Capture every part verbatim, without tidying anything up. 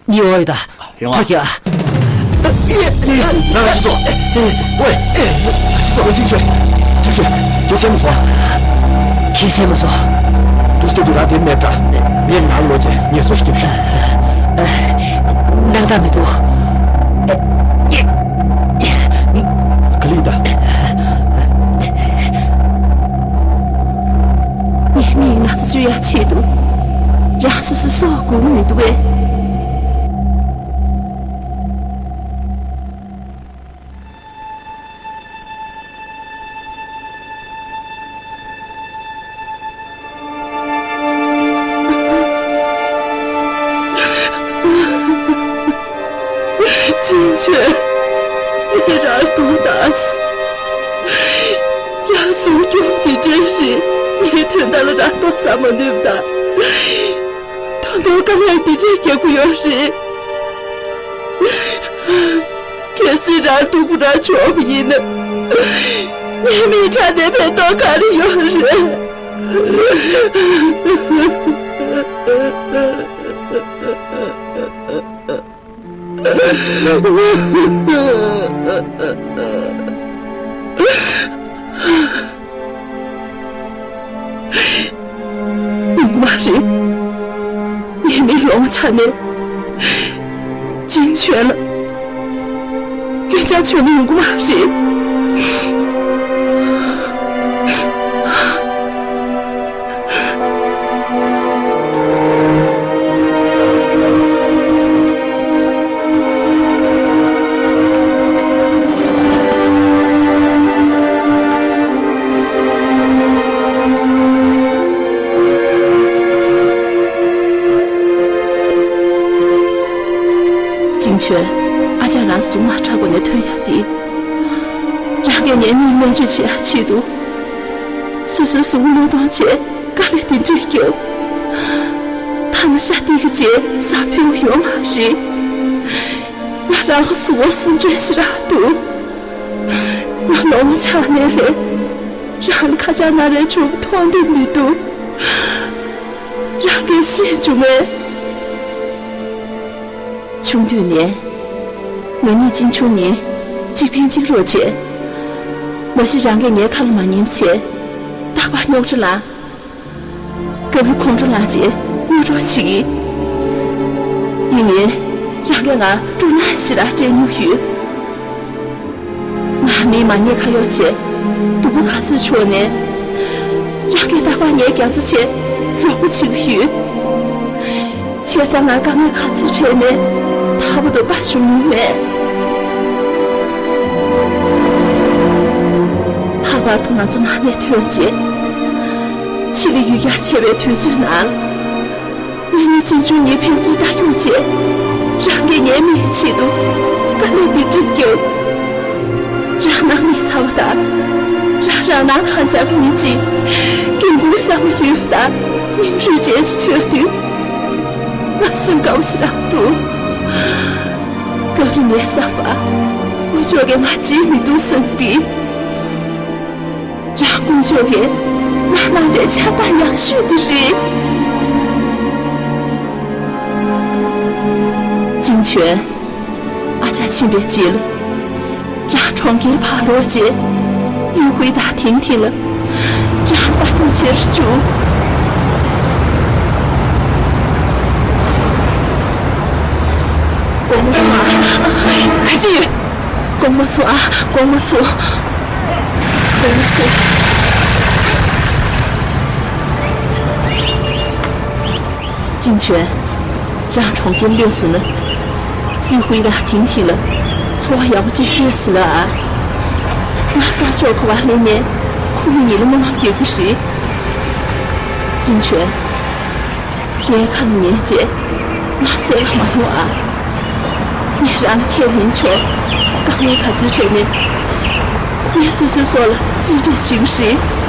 གཉིད་ཡོད་ད། ཡོང་ཨ། ཐོག་གི་ཨ། ལ་ལ་ཤི་སོ། ཝེ། ལ་ཤི་སོ། ཅིག་ཆོད། ཅིག་ཆོད། ཁྱེད་ཆེན་མོ་སོང་། ཁྱེད་ཆེན་མོ་སོང་། དུས་དེ་དུས་ར་དེ་མེད་འདྲ། ངས་ང་ལོ་ཆེ་ངས་སོ་སྐྱིད་ཤོག། སྣང་དག་མི་འདུག། ག་ལི་ད། ངའི་མིག་ན་ཚ་བཅོས་ཡ་ཆེད་དུ། རང་སོ་སོ་སྲོག་དགོས་མི་འདུག་གས། ཅིན་ཆོན། ངས་རང་སྟོང་བཏང་། རང་སྲུང་སྐྱོབ་དེ་འདྲས་ཞིག་ངའི་དོན་དག་ལ་རང་སྟོང་ཟ་མ་ནུས་ད། ད་དུང་དཀའ་ལས་དེ་འདྲས་རྒྱག་གི་ཡོད་རེད། གལ་སྲིད་རང་སྡུག་པོ་རང་བྱུང་བ་ཡིན་ན། ངའི་མིག་ཁྲ་ནས་ཕན་ཐོགས་ག་རེ་ཡོད་རེད། ཡོང་གི་མ་རེད། ངའི་མིག་ལོང་བ་ཆག་ནས་ཅིན་ཆོན་ལ་སྐྱོན་ཆ་བྱུང་ན་ཡོང་གི་མ་རེད། ཅིན་ཆོན། ཨ་ཅག་རང་གཟུགས་མ་ཁྲ་པོ་ནས་ཐོན་ཡག་དེ། རང་གིས་ངའི་མིག་སྨན་བཅོས་བྱེད་ཡག་ཆེད་དུ། སོ་སོའི་གཟུགས་པོ་བློས་གཏོང་བྱས་དཀའ་ལས་དེ་འདྲས་བརྒྱབ། ཐ་ན་ཤ་སྟག་གི་རྗེས་ཟ་ཕོད་ཡོད་མ་རེད། ང་རང་ལ་གཟུགས་པོ་སུན་འདྲེན་ཞིག་རག་འདུག། ང་ལོང་བ་ཆག་ནས་རེད། རང་ལ་ཁ་ཆག་སྣ་རལ་བྱུང་མཐོང་འདོད་མི་འདུག། རང་གིས་ཤེས་བྱུང་ངས། ཆུང་དུས་ནས། ང་གཉིས་གཅེན་གཅུང་གཉིས་གཅིག་ཕན་གཅིག་རོགས་བྱས། མ་གཞི་རང་གིས་ངའི་ཁ་ལ་མ་ཉན་པ་བྱས། རྟག་པར་རྙོག་དྲ་ལངས། སྐབས་རེ་ཁོང་ཁྲོ་ལངས་བྱས་གཡོ་འཕྲོག་བྱེད་ཀྱི། ཡིན་ནའི། རང་གིས་ང་སྤྲོ་སྣང་ཞེ་དྲག་སྤྲད་མྱོང་ཡོད། ང་མིས་མ་ཉེས་ཁ་གཡོགས་བྱས་སྡུག་པོ་ག་ཚོད་བྱུང་ནའི། རང་གིས་རྟག་པར་ངའི་རྒྱབ་རྩ་བྱས་རོགས་པ་བྱེད་ཀྱི་ཡོད། བྱས་ཙང་ང་དཀའ་ངལ་ག་ཚོད་འཕྲད་ནའི་ད་བར་དུ་དཔའ་ཞུམ་མྱོང་མེད། ལྷག་པར་དུ་ང་ཚོ་ནང་ནས་ཐོན་རྗེས། ཕྱི་ལ་ཡུལ་གྱར་བྱས་པའི་དུས་ཚོད་ནང་། ངེད་གཉིས་གཅེན་གཅུང་གཉིས་ཕན་ཚུན་ལྟ་སྐྱོང་བྱས། རང་གིས་ངའི་མིག་གི་ཆེད་དུ་དཀའ་ལས་འདི་འདྲ་བརྒྱབ། རང་ནང་མི་ཚ་བ་དང་། རང་རང་ནང་གང་ཤར་གྱི་མི་གཅིག་འགན་འཁུར་བསམ་བློ་ཡོད་དང་སྙིང་རུས་ཅན་ཞིག་ཆགས་དུས། ང་སེམས་དགའ་བོ་ཞིག་རང་འདུག། སྐབས་རེ་ངའི་བསམ་པར། དཀོན་མཆོག་གིས་ང་བརྗེད་མི་འདུག་བསམ་པས། རང་དཀོན་མཆོག་གིས་ང་གནང་བའི་ཕྱག་རྟགས་ཡག་ཤོས་དེ་རེད། ཅིན་ཆོན། ཨ་ཅག་ཕྱིན་པའི་རྗེས་ལ། རང་གྲོང་ཁྱེར་ཕར་ལོག་རྗེས། ཡུས་ཧུའེ་དང་ཐིང་ཐིང་ལ་རང་ལྟ་སྐྱོང་བྱེད་རུ་བཅུག། དགོངས་མ་ཚོམས་ཨ། ག་ཅི་ཡོད། དགོངས་མ་ཚོམས་ཨ། དགོངས་མ་ཚོམས། དགོངས་མ་ཚོམས། ཅིན་ཆོན། རང་གྲོང་ཁྱེར་ལོག་སོང་ན། ཡུས་ཧུའེ་དང་ཐིང་ཐིང་ལ་འཚོ་བ་ཡག་པོ་ཅིག་སྤྲོད་སྲིད་ལ་ཨ། ང་གསར་ཕྱོགས་ག་པར་སླེབས་ནའི་ཁོ་གཉིས་ལ་སྨོན་ལམ་རྒྱག་དགོས་རེད། ཅིན་ཆོན། ངའི་ཁ་ལ་ཉན་བྱས། ང་འཚོལ་ག་མ་ཡོང་ཨ། ངས་རང་ལ་ཁས་ལེན་ཆོག། དཀའ་ངལ་ག་ཚོད་འཕྲད་ནའི། ངས་སོ་སོའི་སྲོག་ལ་གཅེས་སྤྲས་བྱེད་ཀྱི་རེད།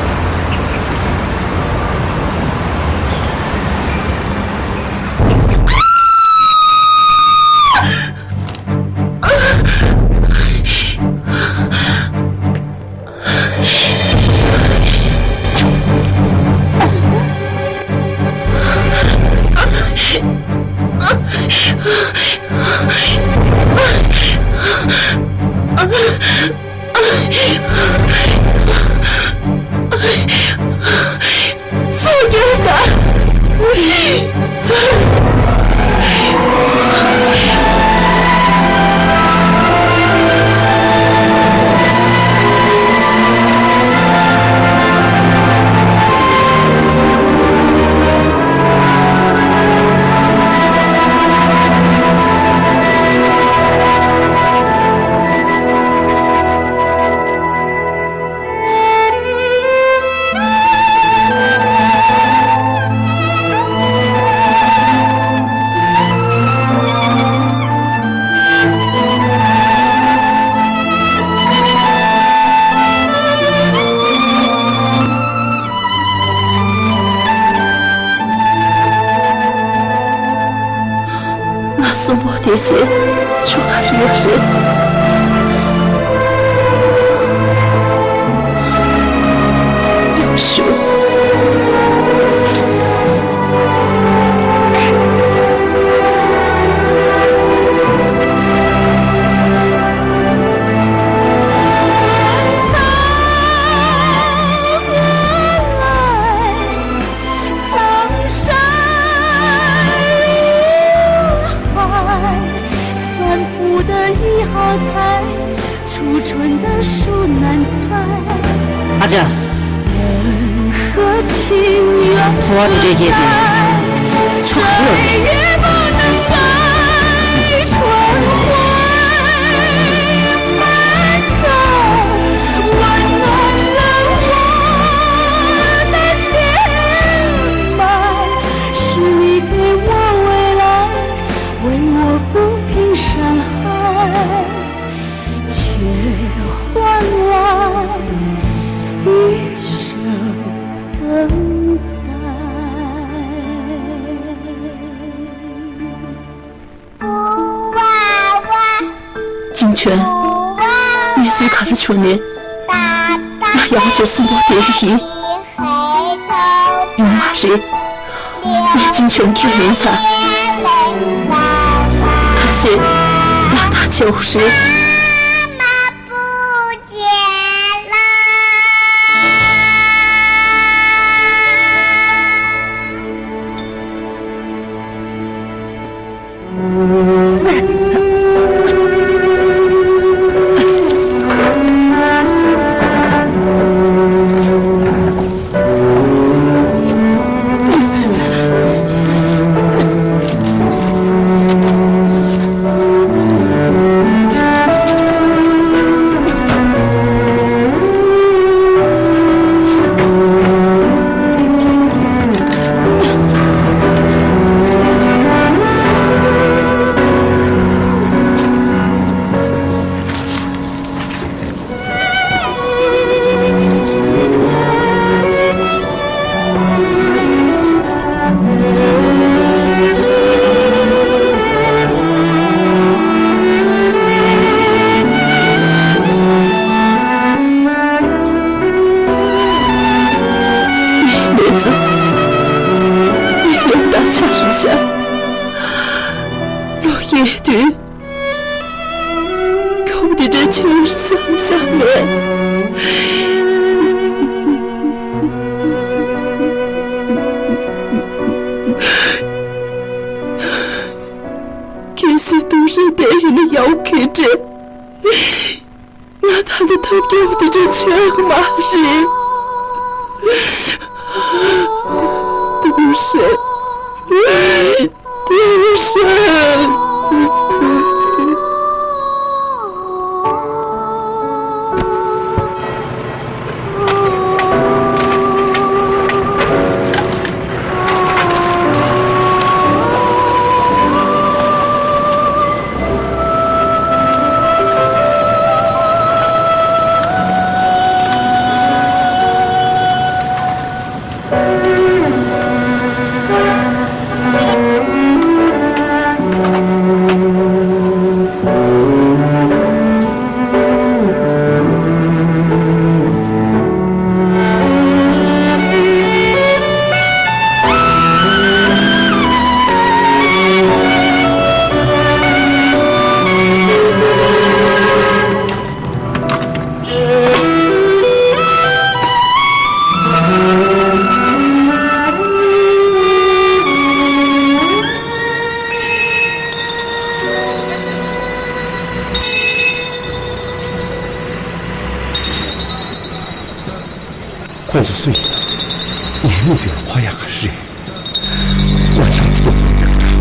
གསོན་པོ་དེ་ཚོས་ཁྱོད་ག་རེ་ཡོད་རེད། ཡག་ཤོས། ཨ་ཅག་འཚོ་བ་དེ་འདྲའི་སྐད་ཅིག་ཆོག་གི་ཡོད་རེད། ཅིན་ཆོན། གནས་ཚུལ་ག་རེ་བྱུང་ནས། ང་ཡག་པོ་བྱས་གསོན་པོ་བསྡད་ཀྱི་ཡིན། ཡོང་བ་རེད། ངས་ཅིན་ཆོན་ཁས་ལེན་ཚར། ཁ་ཤས་ལག་བསྟར་བྱེད་དགོས་རེད། མེད་ཚེ། མི་ལོ་ད་ཆ་རེད་ཤག་ལོ་རྒས་དུས། ཁྱོད་འདི་འདྲ་བྱེད་བསམ་བསམ་མེད། གལ་སྲིད་ཏུང་ཧྲན་བསྡད་ཡོད་ན་ཡག་གི་འདྲ། ང་ད་ནི་ཐབས་སྐྱོ་པོ་དེ་འདྲ་བྱེད་ཡག་མ་རེད། ཏུང་ཧྲན། ཏུང་ཧྲན། ཁོང་ཚོ་སུ་ཡིན་ནམ། ངའི་མིག་མདུན་ལ་འཁོར་ཡག་ག་རེ་རེད། ང་ཆང་ཚིག་གི་ཡོད་འདྲ།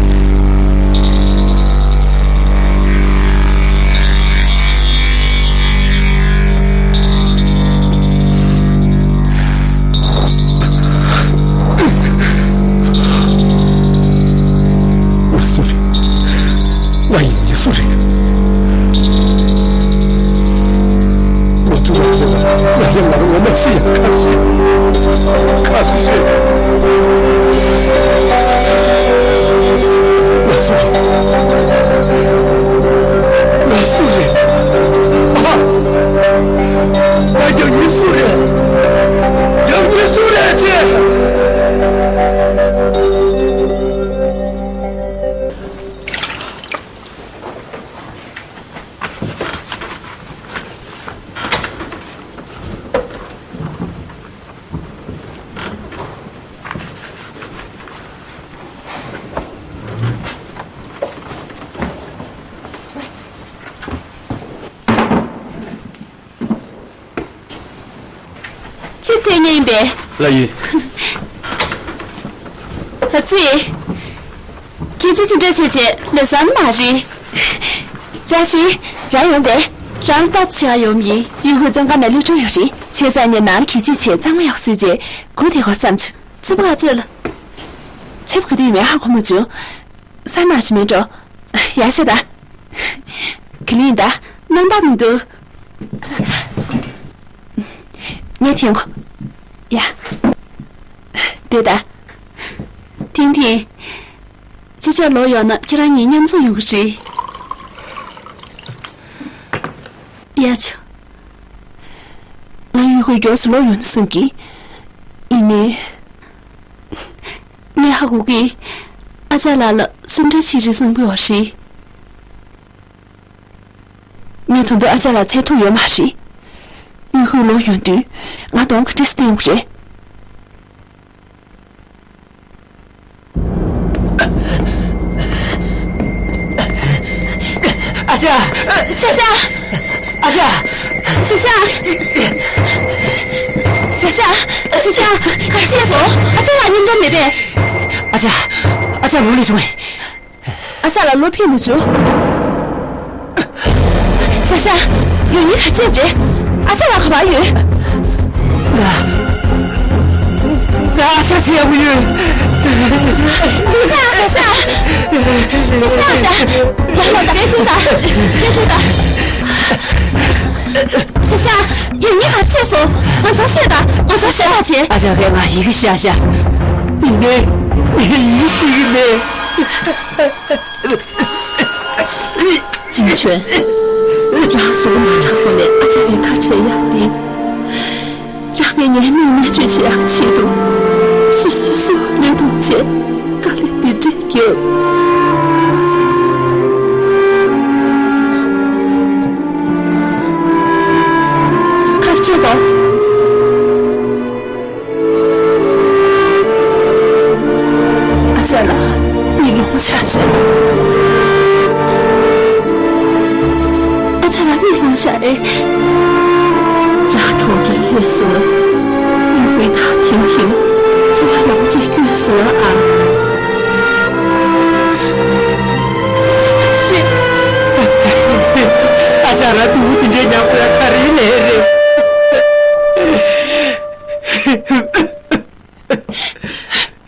ང་སུ་རེད། ང་ཡིན་ནི་སུ་རེད། ལོ་དྲུག་ལ་ཚེ་ལ་ང་ཡང་ང་རང་ངོ་མ་ཤེས་ཡག་ག་རེ་རེད། ག་རེ་རེད། ཐེ་ངེས་ཡིན་པས། ལ་ཡིན། ཨ་ཙི། ཁྱེད་ཚོས་དེ་འདྲ་བྱས་བྱས་ལོས་བཟང་མ་རེད། ཅག་ཤི། རང་ཡོང་དེ། རང་ལ་ཏོག་ཙམ་ཡོང་ཡིན། ཡུལ་ཧུའུ་བཙོན་ཁང་ནས་གློད་གྲོལ་ཡོད་རེད། བྱས་ཙང་ངས་ནང་ལ་གད་ཕྱིས་བྱས་གཙང་མ་ཡག་བཟོས་རྗེས་སྒུག་བསྡད་དགོས་བསམ་བྱུང་། ཚེ་ཕ་ག་ཚོད་ལ། ཚེ་ཕ་ག་དུས་མེད་ཧ་གོ་མ་བྱུང་། ས་ནག་ཞིག་མེད་འགྲོ། ཡར་ཤོག་ད། ག་ལེར་ཡིན་ད། སྣང་དག་མི་འདུག་ངས་འཐེན་གོ། ཡ། བསྡད་ད། ཐིང་ཐིང་། ཅི་ཆ་ལོག་ཡོང་ན་ཁྱེད་རང་གཉིས་མཉམ་བཟོ་ཡོང་གི་རེད། ཡ་ཆོ། ང་ཡུལ་ཧུའུ་མགྱོགས་སུ་ལོག་ཡོང་ན་བསམ་གི། ཡིན་ནའི། ངས་ཧ་གོ་གི། ཨ་ཅག་ལགས་ལ་སེམས་ཁྲལ་བྱེད་རེད་བསམ་གི་ཡོད་རེད། ངས་ད་དུང་ཨ་ཅག་ལགས་འཚོལ་ཐུབ་ཡོད་མ་རེད། ཡུལ་ཧུའུ་ལོག་ཡོང་དུས་ང་གདོང་ག་འདྲས་སེ་བསྟན་དགོས་རེད། ཨ་ཅག་ཤ་ཤ། ཨ་ཅག་ཤ་ཤ། ཤ་ཤ། ཤ་ཤ། ག་རེ་བྱས་སོང་། ཨ་ཅག་ལགས་མཉམ་དུ་མེད་པས། ཨ་ཅག་ཨ་ཅག་ལོག་སླེབས་བྱུང་བས། ཨ་ཅག་ལགས་ལོག་ཕེབས་མ་བྱུང་། ཤ་ཤ། ཡོང་ཡིན་ག་རེ་བྱས་པ་རེད། ཨ་ཅག་ལགས་ག་པར་ཡོད། ང་ང་ཨ་ཅག་འཚོལ་ཡག་གི་ཡོད། ཤ་ཤ། ཤ་ཤ། ཤ་ཤ། ཡར་ལོངས་དང་། ཕེབས་ཤོག་དང་། ཕེབས་ཤོག་དང་། ཤ་ཤ། ཡོང་ཡིན་ག་རེ་བྱས་སོང་། ང་ཚོར་ཤོད་དང་། ང་ཚོར་ཤོད་དང་བྱས། ཨ་ཅག་གིས་ང་ཡི་གེ་བཞག་བཞག་ཡིན་ནའི་ངས་ཡི་གེ་ཤེས་ཀྱི་མེད། ཅིན་ཆོན། རང་གཟུགས་མ་དྲག་པོ་ནས་ཨ་ཅག་གི་ཁ་བྲལ་ཡག་དེ། རང་གི་ཉེས་དམིགས་མེད་བཅོས་བྱེད་ཡག་ཆེད་དུ། སུ་སུ་སུ་ལུས་གཏོང་བྱས་དཀའ་ལས་འདི་འདྲས་བརྒྱབ། ག་རེ་བྱས་དང་། ཨ་ཅག་ལགས་མིག་ལོང་བཞག་ཤག་ཨ་ཅག་ལགས་མིག་ལོང་བཞག་རེད། རང་གྲོངས་ཀྱི་ལས་སུ་ལ། མི་དགོས་ད་ཐེངས་ཐེངས་འཚོ་བ་ཡག་པོ་ཅིག་སྐྱོན་ཟེར་ཨ། ཨ་ཅག་ལགས་ཤི། ཨ་ཅག་ལགས་སྡུག་པོ་འདི་འདྲའི་མྱངས་པ་ཡང་ག་རེ་ལས་རེད།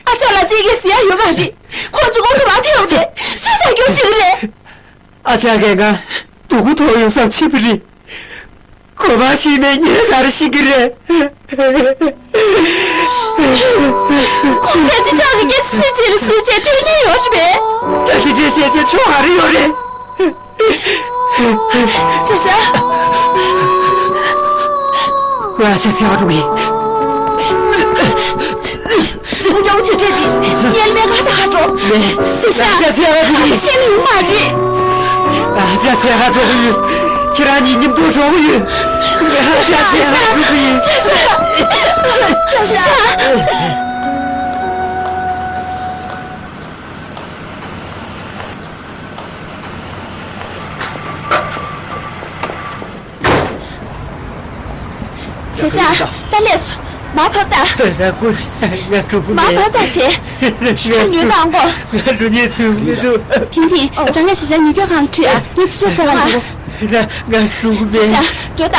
ཨ་ཅག་ལགས་གཅིག་གིས་ཟེར་ཡག་ཡོད་མ་རེད། ཁོང་ཚོ་ཁོང་གི་མ་ཐེའུ་རེད། སུས་ཐག་གཅོད་བྱེད་ཀྱི་རེད། ཨ་ཅག་གིས་ང་སྡུག་པོ་ཐོག་ཡོང་བསམ་བྱེད་པ་རེད། གོ་བ་ཞིག་མེད་ངས་ག་རེ་ཤེས་ཀྱི་རེད། ཁོང་གིས་ཅི་ཆགས་ཀྱི་སྐད་ཆ་སུས་བྱས་ལ་སུས་བྱས་ཐོས་མཁན་ཡོད་རེད་པས། ད་དེ་འདྲའི་བཤད་བྱས་ཆོག་ག་རེ་ཡོད་རེད། ཤ་ཤ། ང་ཤ་ཚ་བ་འགྲོ་གི། སུ་ཡོང་དེ་འདྲས་རེད། ཉལ་མེད་ག་ད་ཧ་འགྲོ། ཤ་ཤ། ཤ་ཚ་བ་འགྲོ་གི། ཤ་ཤ་ཡོང་མ་རེད། ཤ་ཚ་བ་འགྲོ་གི་ཡོད། ཁྱེད་རང་གཉིས་མཉམ་དུ་འགྲོ་གི་ཡོད། ཤ་ཚ་བ་འགྲོ་གི་ཡོད། ཤ་ཤ། ཤ་ཤ། ཤ་ཤ། ད་ལས་སོ། མར་བབས་ད། ར་སྐུ་མཆེད། ང་འགྲོ་གི་མར་མེད། བབས་ད་བྱས། ང་ཉོན་དང་གོ། ང་འགྲོ་ཉན་ཐུབ་མི་འདུག་ཐིང་ཐིང་། རང་ག་ཤ་ཤ་ཉོ་སྐྱོད་ཁང་ཁྲིད་ཨ། ངས་ཅི་ཤ་ཚ་བ་བྱེད་གོ། ང་འགྲོ་གི་ཤ་མེད། ཤ་འགྲོ་ད།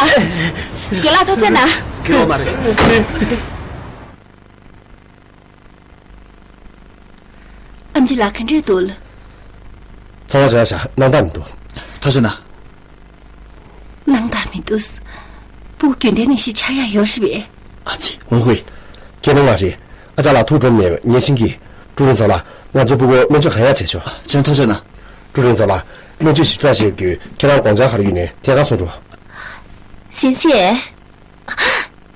རྒན་ལགས་ཐུགས་རྗེ་གནང་། ཁྱེད་འོ་མ་རེད། ཨེམ་ཆི་ལགས་ག་འདྲས་འདུག་ཚ་བ་བཞག་བཞག་སྣང་དག་མི་འདུག་ཐུགས་རྗེ་གནང་། སྣང་དག་མི་འདུག་སྤུ་གུ་རྒྱུན་ལྡན་ནང་བཞིན་ཆགས་ཡག་ཡོད་རེད་པས། ཨ་ཙི། ཝང་ཧུའེ། ཁྱེད་རང་ལ་རེད། ཨ་ཅག་ལགས་ཐུགས་འགྲོ་མེད་ངས་ཤེས་ཀྱི། ཀྲུའུ་རིན་ཚང་ལགས། ང་ཚོའི་སྤུ་གུར་སྨན་བཅོས་གང་ཡག་བྱས་ཆོག་ཅན་ཐུགས་རྗེ་གནང་། ཀྲུའུ་རིན་ཚང་ལགས། སྨན་བཅོས་ཞིབ་ཚགས་བྱེད་དགོས། ཁྱེད་རང་དགོངས་འཆར་ག་རེ་ཡོད་ནའི་ཐད་ཀར་གསུང་རོགས། ཞིན་ཅེ།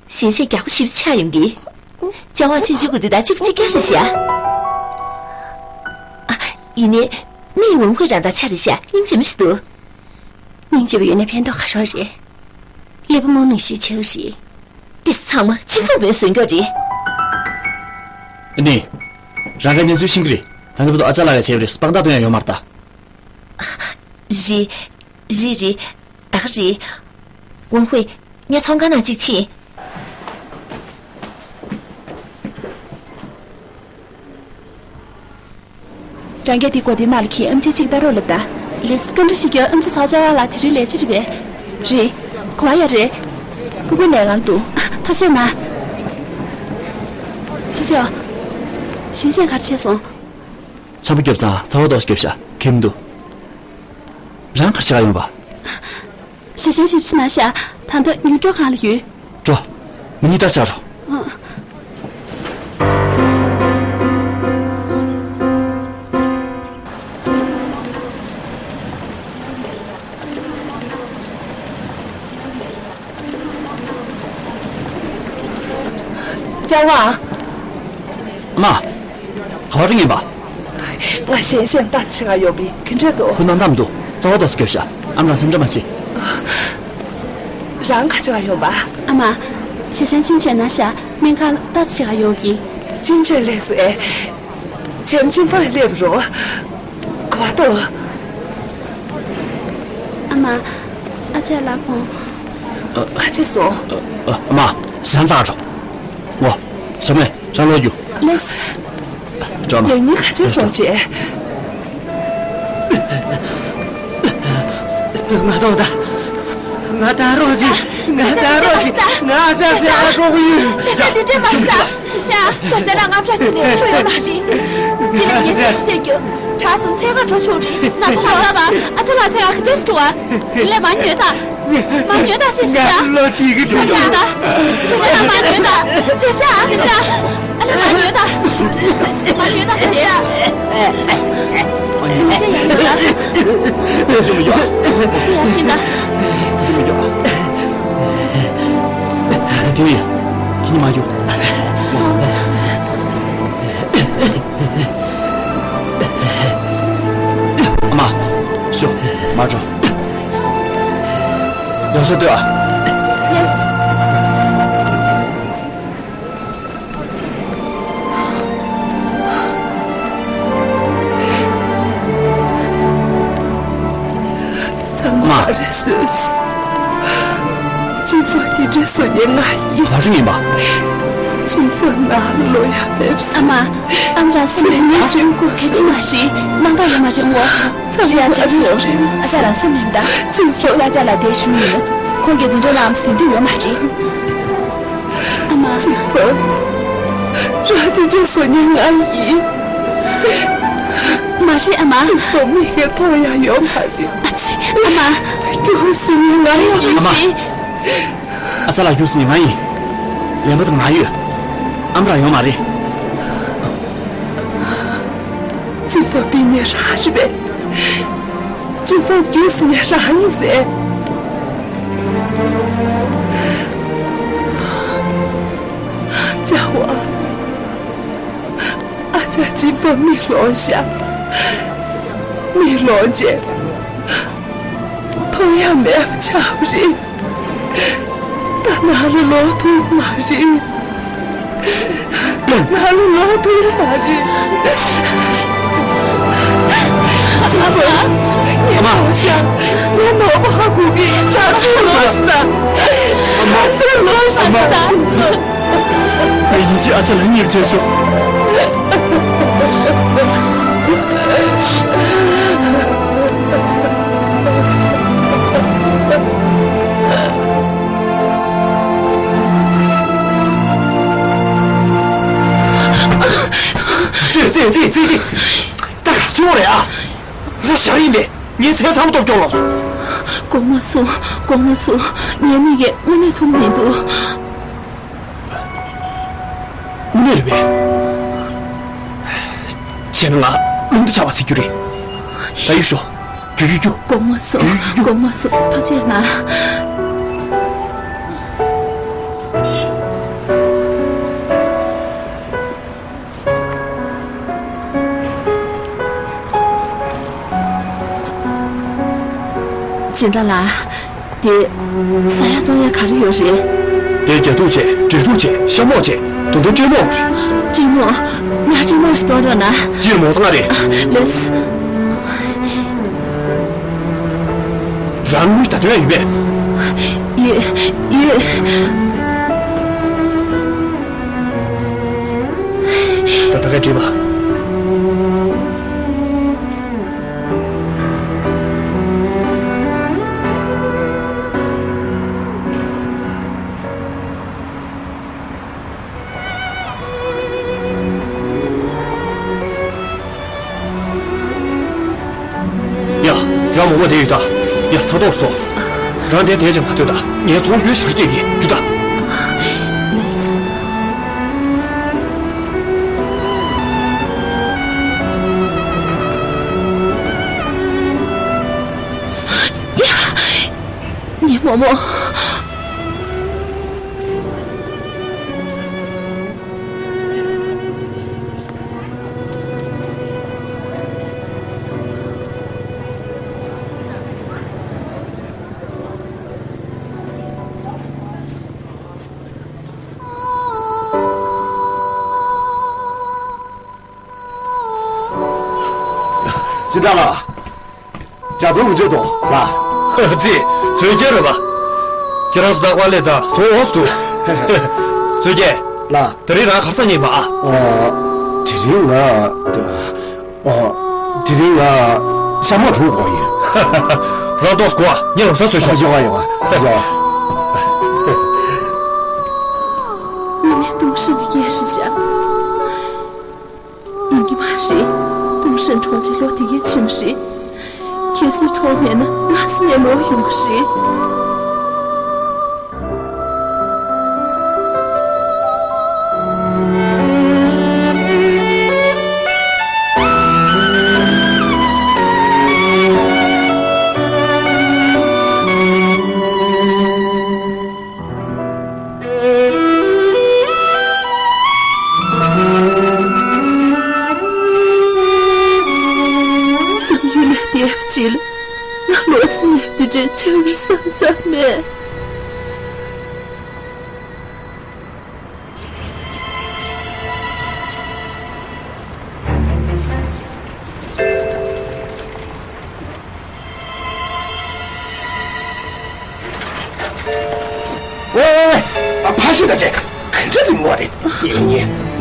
ཞིན་ཅེ་རྒྱགས་པོ་ཞེ་པོ་ཆགས་ཡོང་གི། ཅང་ཝང་ཆུང་ཆུང་གི་འདི་དང་གཅིག་པ་གཅིག་རྐྱང་རེད་ཤག་ཨ། ཡིན་ནའི། མི་ཝང་ཧུའེ་རང་དང་ཆ་རེད་ཤག་སྙིང་རྗེ་མོ་ཞིག་འདུག་སྙིང་རྗེ་པོ་ཡོད་ན་ཕན་ཐོགས་ག་རེ་རེད། ཀླད་པ་རྨོངས་ནང་བཞིན་ཆགས་ཀྱི་རེད། འདི་ཚང་མ་ཅི་ཧྥུ་མོའི་ཟོན་སྐྱོར་རེད། ཨ་ནི། རང་གི་གནས་ཚུལ་ཤེས་ཀྱི་རེད། ད་ལྟ་བར་དུ་ཨ་ཅག་ལགས་ཀྱིས་བྱས་པ་རེད། དཔང་རྟགས་སྟོན་ཡག་ཡོད་མ་རེད་ད། རེད། རེད་རེད། ད་ག་རེད། ཝང་ཧུའེ། ངས་ཚོང་ཁང་ནང་གཅིག་ཕྱིན། རང་རྒྱལ་དེ་སྒོ་དེའི་ནང་ལ་འཁྱེར། ཨེམ་ཆིར་གཅིག་ལྟ་རོགས་ལབ་དང་། ལགས་སེ། བཀའ་འདྲི་ཞུ་རྒྱུ། ཨེམ་ཆི་ཚ་བོ་ལགས་དེ་རིང་ལས་བྱེད་རེད་པས། རེད། ག་པར་ཡོད་རེད། སྤུ་གུའི་ལས་ཁང་དུ། ཐུགས་རྗེ་གནང་། ཅི་ཅོ། ཞིང་ཆེན་ག་རེ་བྱས་སོང་། ཆམ་པ་བརྒྱབ་ཙང་ཚ་བ་ཏོག་ཙམ་བརྒྱབ་ཤག། ཁེངས་མི་འདུག། རང་ག་རེ་བྱེད་ག་ཡོང་པ། ཞེ་ཞན་ཞིག་ཕྱི་ན་ཤ། ད་ལྟ་མྱུར་སྐྱོབ་ཁང་ལ་ཡོད། འགྲོ། མི་གཉིས་ལྟ་བྱ་རོགས། ཨ། ལྕགས་དབང་། ཨ་མ། ག་པར་ཕྱིན་པ། ང་ཞིང་ཆེན་ལྟ་ཙམ་བྱེད་ག་ཡོང་པ་ཡིན། ག་འདྲ་འདུག། ཁོ་སྣང་དག་མི་འདུག། རྩ་བ་ཏོག་ཙམ་བརྒྱབ་ཤག། ཨ་མ་རང་སེམས་ཁྲལ་མ་བྱེད། རང་ག་རེ་བྱེད་ག་ཡོང་པ། ཨ་མ། ཞེ་ཞན་ཅིན་ཅོན་ན་ཤ། སྨན་ཁང་ལ་ལྟ་ཙམ་བྱེད་ག་ཡོང་གི། ཅིན་ཅོན་སླེབས་སོང་ཨེ། ཅིན་ཅིན་ཧྥང་སླེབས་རོགས། ག་པར་འདུག། ཨ་མ། ཨ་ཅག་ལགས་ཁོང་། ཨ། ཕར་ཕྱིན་སོང་། ཨ། ཨ་མ། ཞང་ལགས་འགྲོ། ངོ་། ཞྭ་མོ། རང་ལོག་རྒྱུགས། ལགས་སེ། འགྲོ་མ། ཡང་སྙིང་ག་ཅེ་སོང་བྱས། ང་ལྟོགས་ད། ང་ལྟ་རོགས་བྱེད། ང་ལྟ་རོགས་བྱེད། ང་ཨ་ཅག་ཟེར་ཨ་རོགས་ཡོད། ཤ་ཤ་འདི་འདྲས་མ་ཤ། ཤ་ཤ་ཤ་ཤ་ལ་ང་ཕྲ་ཕྱིན་ནས་ཆོ་ཡོད་མ་རེད། འདི་ལ་ངས་ཟེར་ཟེར་རྒྱུ། དྲག་སོང་ཚད་ཁ་འགྲོ་ཆོག་རེད། ང་ཚོ་ང་ཚ་བ། ཨ་ཅག་ལགས་ཚད་ཁ་ག་འདྲས་སུ་འགྲོ་བ། འདི་ལས་མ་ཉོས་ད། མ་ཉོས་ད། ཤ་ཤ། ང་ལོ་དེ་གི་ཤ་ཤ་ད། ཤ་ཤ་མ་ཉོས་ད། ཤ་ཤ། ཤ་ཤ། ཨ་ལ་མ་ཉོས་ད། མ་ཉོས་ད་ཤ་ཤ། མ་ཉོས་ད། ཡ་ཡ་ཡ། ཡ་ཡ་ཡ། དེ་ཡིན། ཁྱེད་གཉིས་མ་ཉོས། ཨ་མ། ཤོག། མར་འགྲོ། ཡང་ཤོག་ལྟོས་ཨ། ལགས་སེ། ཚང་མ་མ་རེད་ཟོས། ཅིན་ཧྥང་དེ་འདྲས་བཟོ་མཁན་ང་ཡིན། ག་རེ་ཡིན་པ། ཅིན་ཧྥང་ནང་ལོག་ཡ་མེད་སོང་། ཨ་མ། ཨ་མ་རང་སེམས་ནས་ཡག་པ། ག་ཅི་མ་རེད། དམག་འཐབ་ཡོད་མ་རེད་ངོ་། ཚང་མ་རེད་ཨ་ཅག་ཡོད། ཨ་ཅག་རང་སེམས་ནས་མི་འདའ། ཅིན་ཧྥང་། ཨ་ཅག་ལ་བསྡད་བཞུགས་ཡིན། ཁོང་གིས་དེ་འདྲ་ལམ་ཟིན་དུས་ཡོད་མ་རེད། ཨ་མ། ཅིན་ཧྥང་། རང་དེ་འདྲས་བཟོ་མཁན་ང་ཡིན། མ་རེད་ཨ་མ། ཅིན་ཧྥང་མིག་གིས་མཐོང་ཡ་ཡོད་མ་རེད། ཨ་ཙི། ཨ་མ། རྒྱུགས་ཟིན་མཁན་ང་ཡིན། ཨ་མ། ཨ་ཅག་ལགས་རྒྱུགས་ཟིན་མཁན་ང་ཡིན། ལན་པ་དང་ང་ཡོད། ཨ་མ་རང་ཡོད་མ་རེད། ཅིན་ཧྥང་སྤིན་ནས་རང་རེད་པས། ཅིན་ཧྥང་རྒྱུགས་ཟིན་མཁན་རང་ཡིན་ཟེར། ཅག་ཨ། ཨ་ཅག་ཅིན་ཧྥང་མིག་ལོག་ཤག། མིག་ལོག་རྗེས། མཐོང་ཡ་མེད་པ་ཆགས་པ་རེད། ད་ནང་ལ་ལོག་ཐུབ་མ་རེད། ད་ནང་ལ་ལོག་ཐུབ་མ་རེད། ཅིན་ཧྥང་། ངས་ལོག་ཤག། ངས་ནོར་བ་ཧ་གོ་གི། རང་ཚུར་ལོག་ཤག། རང་ཚུར་ལོག་ཤག། ཅིན་ཧྥང་། ངས་ཡིན་གཅིག་ཨ་ཅག་ལ་མཉེས་པ་བྱས་ཆོག། ཙི་ཙི་ཙི་ཙི་ཙི། ད་ག་བྱུང་རེད་ཨ། ར་ཤ་རིན་པས་ངའི་ཚེ་ཚང་མ་སྟོབས་སྐྱོང་ལོག་སོང་། དགོངས་མ་ཚོམས། དགོངས་མ་ཚོམས། ངའི་མིག་གིས་མ་ནེ་མཐོང་མི་འདུག། དངོས་གནས་རེད་པས། བྱས་ན་ང་རླུང་རྟ་ཆག་པ་ཟེར་རྒྱུ་རེད། ད་ཡུལ་ཤོག། རྒྱུགས་རྒྱུགས་རྒྱུགས། དགོངས་མ་ཚོམས། རྒྱུགས་རྒྱུགས། དགོངས་མ་ཚོམས། ཐུགས་རྗེ་གནང་། སྦྱིན་བདག་ལགས། དེ། ཟ་ཡ་བཙོང་ཡ་ག་རེ་ཡོད་རེད། དེ་རྒྱ་ཐུག་བྱས། འབྲས་ཐུག་བྱས། ཤ་མོག་བྱས། ད་དུང་སྤྲེལ་མོག་རེད། སྤྲེལ་མོག། ང་སྤྲེལ་མོག་བཙོང་རོགས་གནང་། སྤྱིར་མོག་ཚང་རེད། ལགས། རང་དངུལ་ད་དུང་ཡོད་པས། ཡོད། ཡོད། ད་ད་ག་འགྲིག་པ། ཨ། མོག་མོག་དེ་ཡོད་ད། ཡ། ཚ་ཐོག་སོང་། རང་དེ་བསྡད་ཅིག་མ་སྡོད་ད། ངས་ཚོང་རྒྱུ་ཞག་སྐྱེལ་གྱི་རྒྱུ་ད། ལགས་སོ། ཡ། ངའི་མོག་མོག། སྦྱིན་བདག་ལགས། ཇ་ཚོང་གི་འགྲོ་དོ་ལགས། ཙི། ཚོས་རྒྱལ་རེད་པ། ཁྱེད་རང་ཚོ་རྟག་པར་སླེབས་ཙང་ཚོང་འོང་སུ་འདུག་ཚོས་རྒྱལ། ལགས། དེ་རིང་རང་ག་རེ་ཟ་སྙིང་པ་ཨ། ཨོ། དེ་རིང་ང་། ཨོ། དེ་རིང་ང་ཤ་མོག་གྲོ་གོ་ཡིན། རང་ཏོག་གོ་ཨ། ངས་ལོ་གསར་བཟོས་ཤོག་ཡོང་ཨ། ཡོང་ཨ། ཡོང་ཨ། ངེད་གཉིས་ཏུང་ཧྲེང་གི་སྐད་རེད་བྱ། ཡིན་གྱི་མ་རེད། ཏུང་ཧྲེང་གྲོངས་རྗེས་ལོ་དེ་གས་ཕྱིན་པ་རེད། གལ་སྲིད་གྲོངས་མེད་ན་ང་སི་ནས་ལོག་ཡོང་གི་རེད། བསམ་ཡུལ་ལས་འདས་པ་ཅིག་ལ་ང་ལོ་སི་ནས་དེ་འདྲའི་ཆགས་པར་བསམ་བསམ་མེད། ཝེ་ཝེ་ཝེ། ཨ། ཕ་ཤི་ད་ཅེ། ག་འདྲ་ཟིན་གོ་རེད། ཡིན་ཡིན།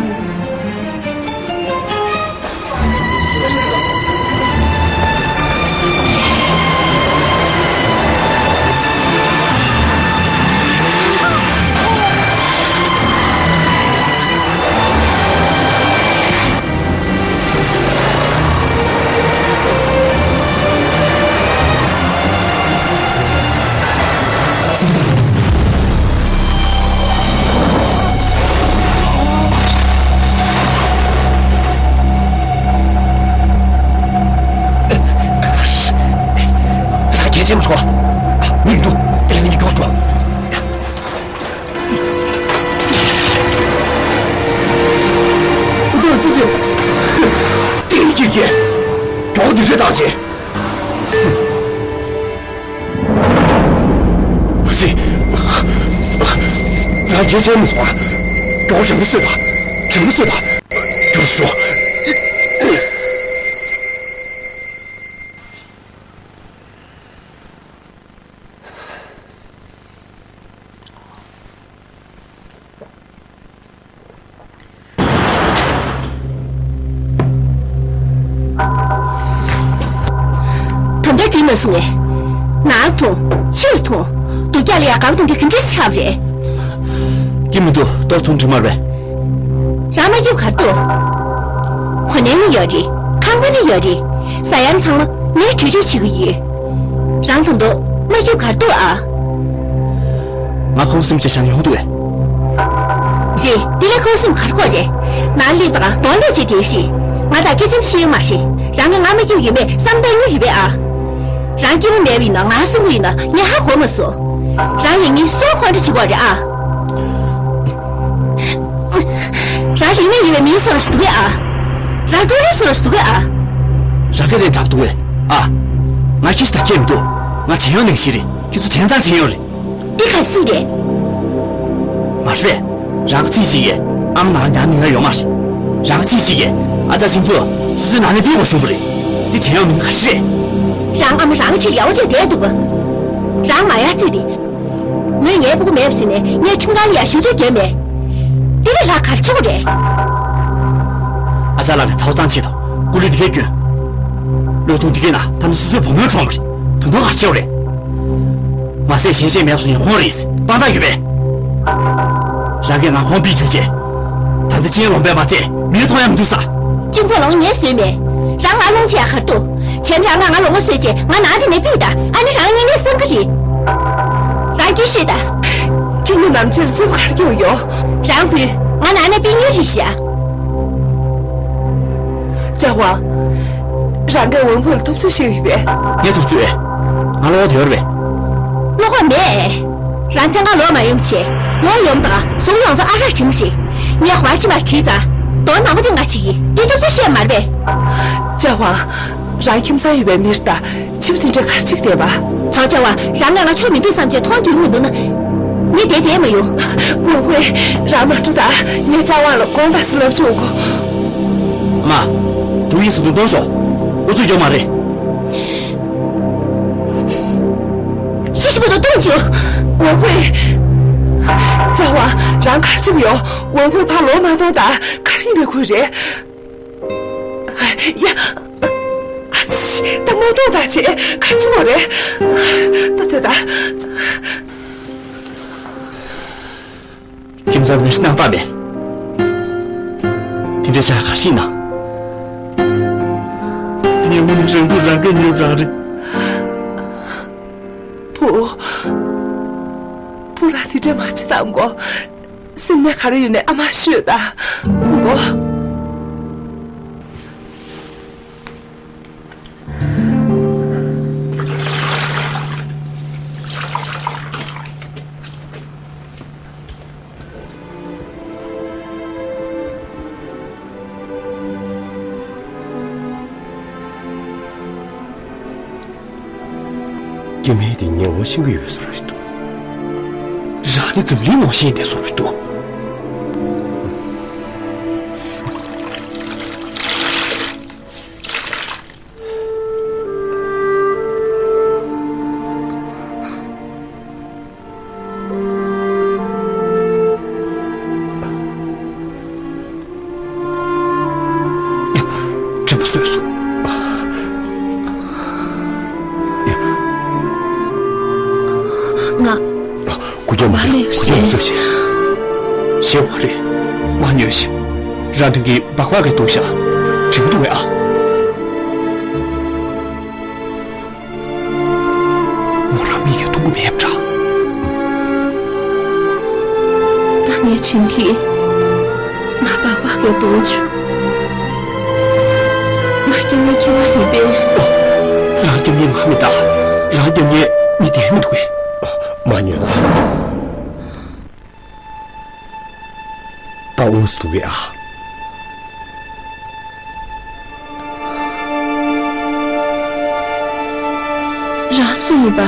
རང་གལ་ཆེན་པོ་བྱུང་བ། མི་འདུག་དེ་ལས་མི་མགྱོགས་འགྲོ། ཙི་ཙི་ཙི། དེ་ཡི་ཀྱེ་ཀྱེ། མགྱོགས་འདི་འདྲ་བཏང་བྱས། ཙི། རང་གལ་ཆེན་མི་སོང་ཨ། མགྱོགས་རིང་པོ་བཟོས་དང་། རིང་པོ་བཟོས་དང་། མགྱོགས་སུ་འགྲོ། ད་ལྟ་འགྲིག་མ་སོང་ངས། ནང་ཐོང་། ཕྱིར་ཐོང་། སྡུག་ཀྱག་ལ་ཡ་དགའ་པོ་དེ་འདྲ་ག་འདྲ་ཆགས་པ་རེད། སྐྱིད་མི་འདུག་ལྟོ་འཐུང་འགྲིག་མ་རེད་པས། རང་མ་སྐྱིད་ག་རེ་འདུག་གོ་གནས་ནི་ཡོད་རེད། ཁང་པ་ནི་ཡོད་རེད། ཟ་ཡ་ཚང་མ་ངས་གྲ་སྒྲིག་བྱེད་ཀྱི་ཡོད། རང་ད་དུང་མ་སྐྱིད་ག་རེ་འདུག་ཨ། ང་ཁོང་སེམས་ཅན་ཤང་ཡོང་འདུག་གས། རེད། དེ་ལས་ཁོང་སེམས་ག་རེ་ཁོག་རེད། ནང་སླེབས་པ་ག་རྡོ་ལོག་བྱས་བསྡད་ཤིག་ང་དང་སྐད་ཆ་བཤད་ཡོད་མ་རེད། རང་གིས་ང་མ་སྐྱིད་ཡོད་མེད་བསམ་བློ་གཏོང་ཡོད་པས་ཨ། རང་སྐྱིད་པོ་མེད་པ་ཡིན་ན་ང་གསོན་པོ་ཡིན་ན་ངས་ཧ་གོ་མ་སོང་། རང་ཡིན་ངེས་སྲོག་ཁོང་ཁྲི་བྱེད་དགོས་རེད་ཨ། རང་རིག་གནས་ཡོད་པའི་མིའི་བཟོ་འདྲ་ཞིག་འདུག་གས་ཨ། རང་ཀྲུའུ་རེན་བཟོ་འདྲ་ཞིག་འདུག་གས་ཨ། རང་སྐད་རེད་འདྲ་པོ་འདུག་གས་ཨ། ང་ཁྱི་ཞིག་དང་ཁྱད་མི་འདུག་ང་བྲན་གཡོག་ནང་བཞིན་རེད། ཁྱེད་ཚོ་དེང་སང་བྲན་གཡོག་རེད། འདི་ག་སྲིད་རེད། མ་རེད་པས། རང་གི་ཚིག་ཞིག་གིས་ཨ་མ་ནང་ཉར་ནུས་ཡ་ཡོད་མ་རེད། རང་གི་ཚིག་ཞིག་གིས་ཨ་ཅག་ཤིང་ཕུ་སོ་སོའི་ནང་ནས་ཕུད་དགོས་བྱུང་བ་རེད། འདི་བྲན་གཡོག་མིན་ན་ག་རེ་རེད། རང་ཨ་མ་རང་ཆེད་ཡག་པོ་བྱས་བསྡད་འདུག་ག་རང་མ་ཡར་བརྩིས་ཏེ། མོས་ངའི་སྤུ་གུ་མེད་པ་ཟིན་ནས་ངའི་ཁྲིམས་ཁང་ལ་ཡར་ཞུ་གཏུག་བརྒྱབ་མེད། འདི་ལས་ལྷག་ག་རེ་བྱེད་དགོས་རེད། ཨ་ཅག་ལགས་ཀྱི་ཚ་བོ་གཙང་ཆེད་དུ་སྐུ་ལུས་འདི་གས་བསྐྱོན། བློས་གཏོང་འདི་གས་ན་ད་ནི་སོ་སོའི་བུ་མོའི་གྲོངས་པ་རེད། དོན་དག་ག་རེ་བྱེད་དགོས་རེད། མ་ཟད་གཞན་གཞན་མེད་པ་སོང་ཉེན་ཁོང་རེད། དཔང་རྟགས་ཡོད་པས། རང་གིས་ང་ཁོང་ཕུད་བཅུག་རྗེས། ད་ལྟ་ཅི་ཡང་ལོང་པས་མ་ཚད་མིག་མཐོང་ཡ་མི་འདུག་ས། ཅིན་ཕོ་ལོང་ངས་བཟོས་མེད། རང་ང་སློང་བྱེད་ཡ་གར་འདུག་བྱས་ན་རང་ང་ང་ལོ་ངོ་བཟོས་བྱས་ང་ནང་དེ་ནས་ཕུད་ད། ཨ་ནི་རང་ཉིད་ནས་བསམ་གི་རེད། རང་སྐྱིད་ཤོད་ད། ཁྱེད་ཉིད་ནམ་ཕྱིར་རྩིབ་གར་སྐྱོང་ཡོད། རང་བུ། ང་ནང་ནས་ཕུད་ཉིན་རེད་ཤག་ཅ་ཝང་། རང་གིས་ཝང་ཧུའེ་ལ་ཐུབ་ཚོད་བྱས་ཡོད་པས། ངས་ཐུབ་ཚོད། ང་ལོ་དེ་ཡོད་རེད་པས། བློ་ཁོག་མེད། རང་ཚེ་ང་ལོག་མ་ཡོང་བྱས། ངོ་ཡོང་དང་གཟུགས་ཡོང་ཚ་ཨ་རག་བྱེད་མ་ཤེས། ངས་ཧོ་ཅི་མར་བྲིས་ཙང་། དོ་ནག་པོ་དེ་ང་བྱེད་ཀྱི་འདི་ཐུབ་ཚོད་བཤད་མ་རེད་པས། ཅ་ཝང་། རང་ཁྱིམ་ཚང་ཡོད་པའི་མི་རེད་ད། ཕྱི་པོ་དེ་འདྲ་གར་ཅིག་བསྡད་པ། ཚའོ་ཅ་ཝང་། རང་ང་ལ་ཆོ་མི་འདུག་བསམ་བྱས་མཐོང་དུས་མི་འདུག་ན། ངས་བསྡད་བསྡད་མ་ཡོང་། ཝང་ཧུའེ། རང་མ་འགྲོ་ད། ངས་ཅ་ཝང་ལ་དགོངས་དག་ཟེར་ལབ་བཅུག་གོ། མ། འགྲོ་ཡིན་ཟེར་དུས་གཏོང་ཤོག་འུ་ཚོས་འགྱོ་མ་རེད། ཤི་ཤི་པོ་དང་བཏུང་བཅུག་ཝང་ཧུའེ། ཅ་ཝང་། རང་གར་ཅིག་ཡོད། ཝང་ཧུའེ་ཕར་ལོག་མ་གཏོང་ད། གར་ཡིན་པའི་ཁུལ་རེད། ཡ། ཨ་ཙི། ད་མ་གཏོང་ད་བྱས་གར་ཅིག་ཡོད་རེད། ད་དེ་ད། ཁྱིམ་ཚང་མི་སྣང་དག་མེད། དེ་འདྲའི་ཆ་ག་ཤིག་ན། དེ་ངས་དངོས་གནས་རང་སྡུག་རང་གིས་ཉོབ་རང་རེད། བུ། བུ་རང་དེ་འདྲ་མ་བྱེད་དང་གོ། སེམས་ནས་ག་རེ་ཡོད་ནས་ཨ་མ་ཤོད་དང་གོ། སྐྱེ་དམན་དེ་ངས་ངོ་ཤེས་ཀྱི་ཡོད་པའི་བཟོ་འདྲ་ཞིག་འདུག་རང་ནི་འཛམ་གླིང་ངོ་ཤེས་ཡིན་པའི་བཟོ་འདྲ་ཞིག་འདུག་ཡ། དྲན་པ་གསོས་སོང་། ཡ། ང་། སྐུ་རྒྱབ་མ་མ་སླེབས་སྐུ་རྒྱབ་མ་ཤེས། སླེབས་ཤེས། ཤེས་བ་རེད། མ་ཉོས་ཤེས། རང་དོན་གྱི་སྦག་སྦག་གི་འདུག་ཤག་དྲན་གྱི་འདུག་གས་ཨ། མོ་རང་མིག་གིས་མཐོང་གི་མེད་པ་འདྲ། ད་ངས་བྱིན་གྱིས། ང་སྦག་སྦག་གི་འདུག་བྱུང་། ང་སྐྱེ་དམན་ཁྱེད་རང་ཡིན་པས། ཨོ། རང་སྐྱེ་དམན་ང་མིན་ད། རང་སྐྱེ་དམན་མི་དེ་མི་འདུག་གས། མ་ཉོས་ད། ད་འོ་སུ་འདུག་གས་ཨ། རང་སུ་ཡིན་པ།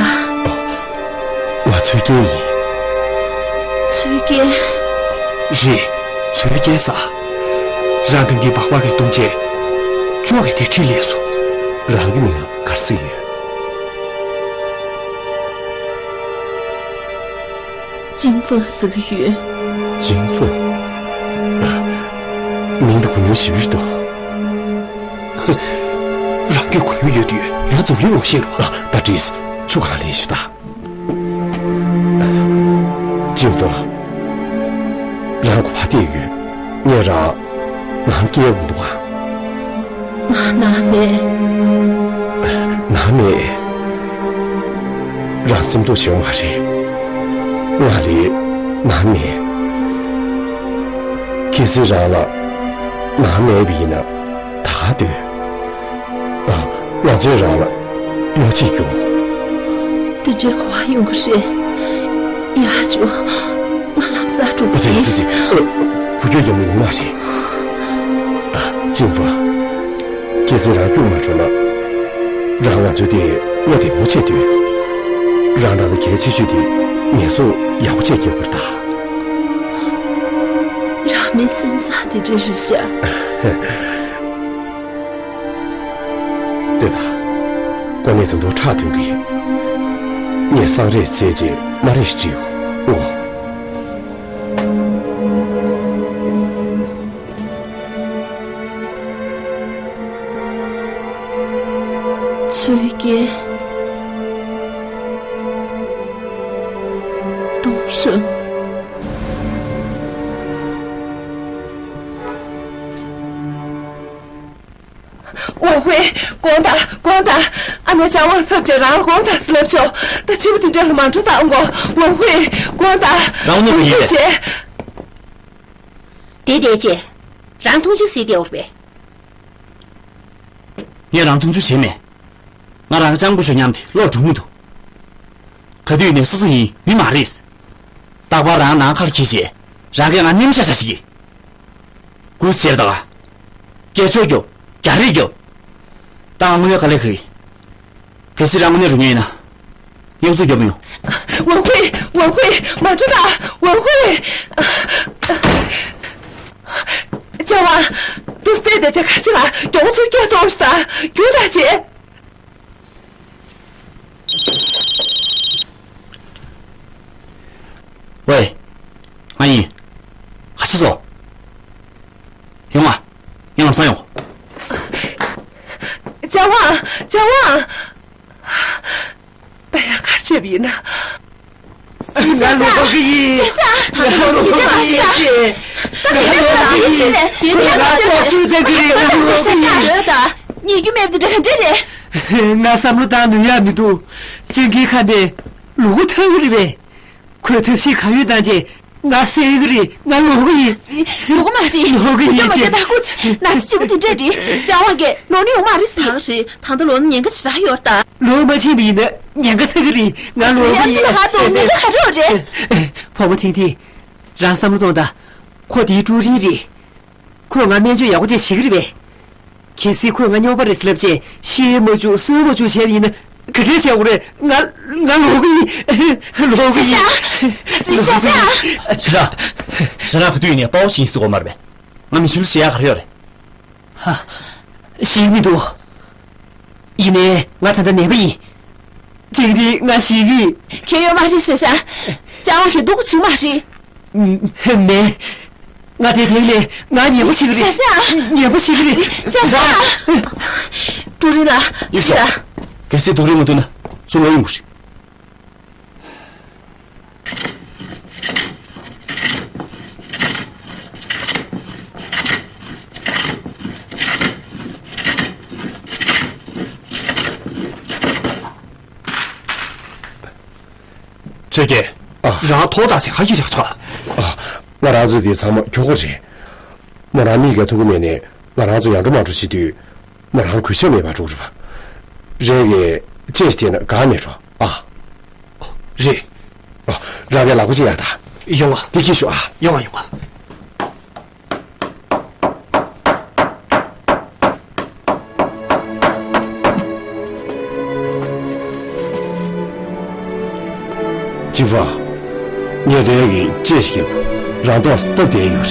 ང་ཚོའི་སྐྱེ་ཡིན། ཚོའི་སྐྱེ། རེད། ཚོའི་སྐྱེ་ས། རང་དང་གི་སྦག་སྦག་གི་བཏུང་བྱས། ཅོག་གི་དེ་ཁྲིད་ལས་སོ། རང་གི་མིང་ལ་གར་སྲིད་ཡོད། ཅིང་ཧྥང་ཟེར་གྱི་ཡོད། ཅིང་ཧྥང་། མིང་དུ་གུ་ཉུང་ཞིབ་ཡོད་དོ། རང་གི་གུ་ཉུང་ཡོད་དུས་རང་འཛམ་གླིང་ངོ་ཤེས་རོགས། ད་བྲིས། ཆུ་གང་ལས་ཞུ་ད། ཅིང་ཧྥང་། རང་གོ་བ་བལྟས་ཡོད། ངས་རང་ནང་སྐྱེལ་འོང་འདུག་ག་ང་ནང་མེད། ནང་མེད། རང་སེམས་སྡུག་བྱེད་མ་རེད། ང་ལས་ནང་མེད། གལ་སྲིད་རང་ལ་ནང་མེད་པ་ཡིན་ན་ད་ག་སྡོད། ཨ། ང་ཚོས་རང་ལ་གཡོག་བྱེད་རྒྱུ། དེ་འདྲའི་གོ་བ་ཡོང་གི་རེད། ཡག་བྱུང་། ང་ལམ་སང་འགྲོ་གི་ཡིན། ཙི་ཙི། ཨ། གུ་གྱོད་ཡོང་མི་ཡོང་མ་རེད། ཨ། ཅིང་ཧྥང་། གལ་སྲིད་རང་སྐྱོབ་མ་འགྲོ་ན། རང་ང་ཚོའི་སྟེང་བློ་བདེ་པོ་བྱས་སྡོད། རང་ད་ལྟ་གལ་ཆེ་ཤོས་དེ་ངལ་གསོ་ཡག་པོ་བྱས་རྒྱག་དགོས་རེད་ད། རང་མི་སེམས་བཟང་དེ་འདྲ་རེད་ཤག་ལྟོས་དང་། ཀོ་ནེ་དེ་ཚོ་ཁྲག་འཐུང་གི། ངས་སང་རེས་ཚེས་གཅིག་མ་རེད་བྲིས་འོ། ཚོས་ཀྱི། ཏུང་ཧྲེང་། ཝང་ཧུ། དགོངས་དག་དགོངས་དག་ཨ་མས་ཅང་ཝང་འཚབ་བྱས་རང་ལ་དགོངས་དག་ཟེར་ལབ་ཆོག་ད་ཕྱི་པོ་དེ་འདྲ་ལ་མ་འགྲོ་དང་གོ་ཝང་ཧུའེ། དགོངས་དག་རང་ངོ་ནས་ཝང་ཧུའེ་ཡིན་བྱས། དེ་བསྡད་བྱས། རང་མཐོང་ཆུང་ཟེར་བསྡད་ཡོད་རེད་པས། ངས་རང་མཐོང་ཆུང་བྱས་མེད། ང་རང་ཅང་པོ་ཤོ་མཉམ་དེ་བློར་འགྲོ་མི་འདུག་ག་དུས་ནས་སོ་སོ་ཡིན་མི་མ་རེད། རྟག་པར་རང་ནང་ཁར་འཁྱེར་བྱས་རང་གིས་ང་མནན་ཤ་ཤ་ཞིག་གིས། གུས་བྱེད་དང་། སྐད་ཅོར་རྒྱོབ། རྒྱག་རེས་རྒྱོབ། ད་ང་དངོས་གནས་དཀའ་ལས་ཁག་གི། གལ་སྲིད་རང་དངོས་གནས་རུ་ཉོས་ཡིན་ན། ངས་ཨུ་ཚུགས་རྒྱོབ་མི་ཡོང་། ཝང་ཧུའེ། ཝང་ཧུའེ། མ་འགྲོ་ད། ཝང་ཧུའེ། ཅང་ཝང་། ཏུ་སྟེ་དེ་ཅག་གར་ཅི་ལ་མགྱོགས་ཚུར་སྐྱེལ་གཏོང་ཞིག་ད་རྒྱུ་ད་ཅེ། ཝེ། ང་ཡིན། ཧ་ཆི་སོ། ཡོང་ང་། ཡང་ལམ་སང་ཡོང་། ཅང་ཝང་། ཅང་ཝང་། ད་ཡང་གར་བྱེད་པ་ཡིན་ན། ང་ལོག་གི་ཡིན། ཤ་ཤ། ད་ལོག་གི་ཡིན། ད་ལོག་གི་ཡིན། ད་ལོག་གི་ཡིན། ང་ལོག་གི་ཡིན། ཉེས་རྒྱུ་མེད་པ་འདི་འདྲ་ག་འདྲ་རེད། ང་བསམ་བློ་བཏང་ནུས་ཡག་མི་འདུག་སྤྱང་ཀིའི་ཁ་ནས་ལུ་གུ་ཐོན་གི་རེད་པས། ཁོས་ཐབས་ཤེས་གང་ཡོད་བཏང་རྗེས་ང་བསད་གི་རེད། ང་ལོག་གི་ཡིན། ལོག་གི་མ་རེད། ལོག་གི་ཡིན། ཁྱོད་མ་ཁྱོད་ད་ཁུ་ཆུ་ན་ཚ་ཆེ་པོ་འདི་འདྲ་རེད། ཅང་ཝང་གིས་ལོག་ནི་ཡོང་མ་རེད་ཟེར། གང་རེད། ད་ལྟ་ལོག་ན་ཉེན་ཁ་ཞེ་དྲག་ཡོད་རེད་ད། ལོག་མ་ཕྱིན་པ་ཡིན་ན་ཉེན་ཁ་ཚ་གི་རེད། ང་ལོག་གི་ཡིན། ཡང་ཅི་ལ་ཧ་འདུག་ཉེན་ཁ་ག་རེ་ཡོད་རེད། བུ་མོ་ཐིང་ཐིང་། རང་བསམ་བློ་གཏོང་དང་། ཁོ་དེའི་ཀྲུའུ་རིན་རེད། ཁོས་ང་སྨན་བཅོས་ཡག་པོ་ཅིག་བྱེད་ཀྱི་རེད་པས། གལ་སྲིད་ཁོས་ང་སྨྱོ་པ་རེད་ཟེར་ལབ་བྱས་བཤད་མ་བཅུག་གསོད་མ་བཅུག་བྱས་པ་ཡིན་ན་ག་འདྲས་བྱེད་དགོས་རེད། ང་ང་ལོག་གི་ཡིན། ལོག་གི་ཡིན། ཤ་ཤ། ཞེ་དྲག་ཞེ་དྲག་ག་དུས་ཡིན་ནའི་དཔའ་བོ་ཞིག་ཡིན་ཟེར་དགོས་མ་རེད་པས། ང་མི་ཆུང་ལ་ཞེད་ཡག་ག་རེ་ཡོད་རེད། ཧ། ཞེད་མི་འདུག་ཡིན་ནའི་ང་ད་ལྟ་ནད་པ་ཡིན། ཅིང་དེ་ང་ཞེད་ཀྱི། ཁྱད་ཡོད་མ་རེད་ཤ་ཤ། ཅང་ཝང་གིས་སྡུག་པོ་བྱེད་མ་རེད། མེད། ང་དེ་དེང་ནས་ང་ཉན་པོ་ཞིག་རེད། ཤ་ཤ། ཉན་པོ་ཞིག་རེད། ཤ་ཤ། ཀྲུའུ་རིན་ལགས། ཡིག་ཤོག་གལ་སྲིད་སྡུག་རུས་མ་ཐུབ་ན་ཚུར་ལོག་ཡོང་དགོས་རེད། ཚོད་རྒྱལ། ཨ། རང་ཐོག་ད་ཟེ་ཧ་ཡི་རག་ཆ། ཨ། ང་རང་ཚོ་དེ་ཚང་མ་ཁྱོ་གོ་རེད། མོ་རང་མིག་གིས་མཐོང་གི་མེད་ནས་ང་རང་ཚོ་ཡར་འགྲོ་མར་འགྲོ་བྱེད་དུས། མོ་རང་གུས་ཞབས་མེད་པར་འགྲོ་གི་རེད་པ། རེད་གི། ཅེས་བལྟས་ན་དགའ་མེད་འགྲོ་ཨ། རེད། ཨ། རང་གི་ལག་པ་ཅིག་ཡ་ད། ཡོང་བ། དེ་ཁྱེར་ཤོག་ཨ། ཡོང་བ་ཡོང་བ། ཅི་ཧྥ། ངས་རེད་གི་ཅེས་ཞིག་རང་ཐོག་སྟབས་བདེ་ཡོད་རེད།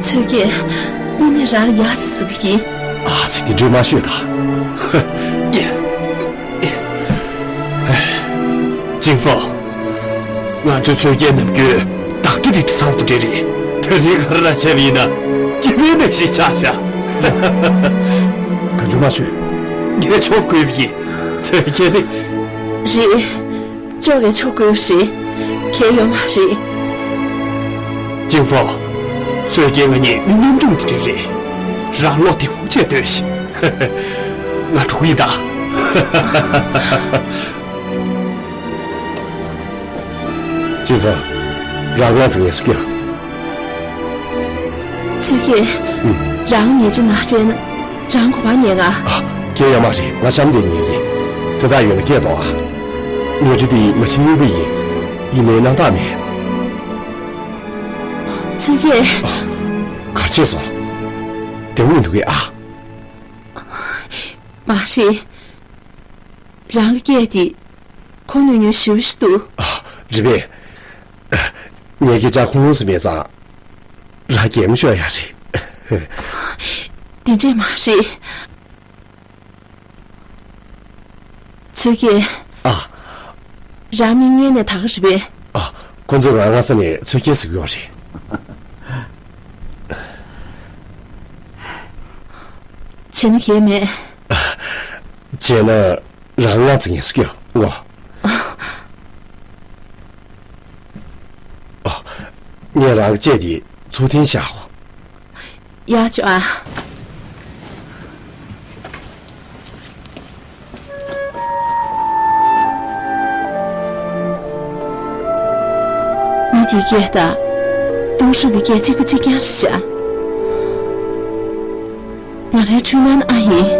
ཚོད་རྒྱལ། དངོས་གནས་རང་ལ་ཡག་ཅིག་ཟེར་གི་ཡིན། ཨ་ཙི་དེ་འདྲས་མ་ཤོད་ད། ཅིང་ཧྥོ། ང་ཚོའི་ཚོད་རྒྱལ་ནམ་རྒྱུན་བདག་འདྲ་རིགས་འདྲ་ཚང་དུ་འདྲ་རེད། དེ་རིང་ག་རེ་ལ་བྱས་པ་ཡིན་ན་སྐྱེ་བའི་ནང་བཞིན་ཆགས་ཤག་ག་འདྲ་མ་ཤོད། ངས་ཆོབ་དགོས་པ་ཡིན། ཚོད་རྒྱལ་ནི། རེད། ཅོག་གིས་ཆོག་དགོས་རེད། གལ་ཡོད་མ་རེད། ཅིང་ཧྥོ། ཚོད་རྒྱལ་ང་གཉིས་མི་ཉམ་ཆུང་དེ་འདྲ་རེད། རང་བློ་བདེ་པོ་བྱས་སྡོད་ཤིག་ང་འགྲོ་གི་ཡིན་ད། ཅིང་ཧྥོ། རང་ང་ཚོ་ངལ་གསོ་སྐྱེལ། ཚོད་རྒྱལ། ཨུམ། རང་ཉལ་ཁྲི་ནང་སྤྲད་ན། རང་གོ་བ་ཉལ་ང་། ཨ། སྐྱེལ་ཡོད་མ་རེད། ང་གཤམ་དེ་ཉལ་གི། དོན་དག་ཡོད་ན་སྐད་གཏོང་ཨ། ཉལ་ཁྲི་དེ་མ་གཞི་རྙིང་པ་ཡིན། ཡིན་ནའི་སྣང་དག་མེད། ཚོད་རྒྱལ། ཨ། གར་ཆས་སོང་། བདེ་མོ་མི་འདུག་གས་ཨ། མ་རེད། རང་གི་སྐད་དེ་ཁོང་ཉུང་ཉུང་ཞེ་པོ་ཞིག་འདུག་ཨ། རེད་པས། ངའི་སྐད་ཆ་ཁུངས་ལུང་ཟིན་མེད་ཙང་། རང་གད་མོ་ཤོར་ཡག་རེད། འདི་འདྲས་མ་རེད། ཚོད་རྒྱལ། ཨ། རང་མིག་སྔོན་ནས་ད་ག་རེད་པས། ཨ། ཁོ་ཚོས་ང་སྔ་ས་ནས་ཚོད་རྒྱལ་ཟེར་གྱི་ཡོད་རེད། བྱས་ན་གལ་མེད། བྱས་ན་རང་ང་ཚོ་ངལ་གསོ་སྐྱེལ་ངོ་། ཨ། ངས་རང་གི་ལྕེ་དེ་ཚུར་འཐེན་བཞག་གོ། ཡག་བྱུང་ཨ། ཡི་གེ་དང་། ཏུའུ་ཧྲེང་གི་སྐད་གཅིག་པ་གཅིག་རྐྱང་རེད་ཤག་ང་རའི་འཕྲུལ་སྣང་ཨ་ཡིན།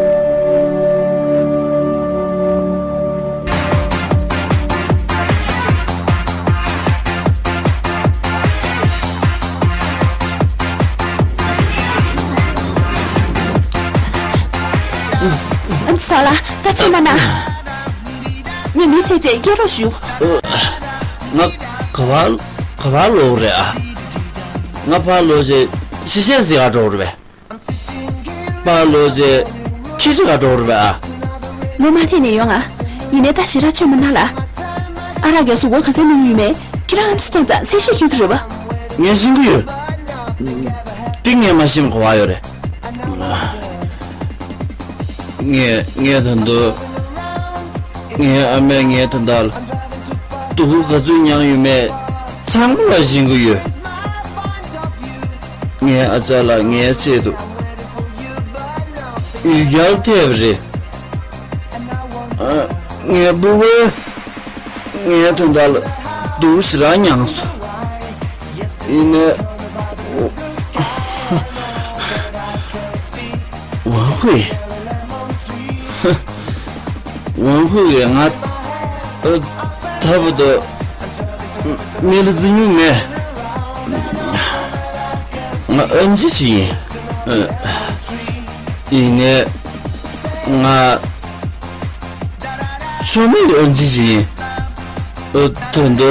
ཨམ་ས་ལ་ད་ཚོད་མ་ན། ངས་མི་ཚེ་བཅས་སྐྱེལ་རོགས་ཞུ། ང་ག་བར་ག་བར་ལོག་རེད་ཨ། ང་ཕར་ལོག་རྗེས་ཤི་ཤེས་ཟིག་ག་འགྲོ་རེད་པས། ཕར་ལོག་རྗེས་ཁྱི་ཤི་ག་འགྲོ་རེད་པས་ཨ། ལོ་མ་ཐེ་ནས་ཡོང་ང་། ཡིན་ནའི་ད་ཞེ་དྲག་ཚོད་མ་ན་ལ། ཨ་རག་གི་གཟུགས་པོ་ག་ཚོད་ནུས་ཡོད་མེད་ཁྱེད་རང་ཨམ་སྲུ་ཚོ་ཚང་གསལ་ཤོས་ཁྱོད་ཀྱི་རེད་པ། ངས་ཤེས་ཀྱི་ཡོད། འདི་ངས་མ་ཤེས་ན་ག་བར་ཡོད་རེད། ངས་ངས་ད་དུང་། ངའི་ཨ་མས་ངའི་དོན་དག་ལ་སྡུག་པོ་ག་ཚོད་མྱངས་ཡོད་མེད་ཚང་མ་ཤེས་ཀྱི་ཡོད། ངའི་ཨ་ཅག་ལགས་ངའི་ཆེད་དུ་ཡུལ་གྱར་ཐེབས་རེད། ཨ། ངའི་སྤུ་གུས་ངའི་དོན་དག་ལ་སྡུག་པོ་ཞེ་དྲག་མྱངས་སོང་། ཡིན་ནའི། ཝང་ཧུའེ། ཝང་ཧུའེ་ང་ད་བར་དུ་མི་ལ་བརྩི་མྱོང་མེད། ང་ཨེམ་ཆི་ཞིག་ཡིན། ཡིན་ནའི་ང་ཆོ་མེད་ཨེམ་ཆི་ཞིག་ཡིན། དོན་དུ་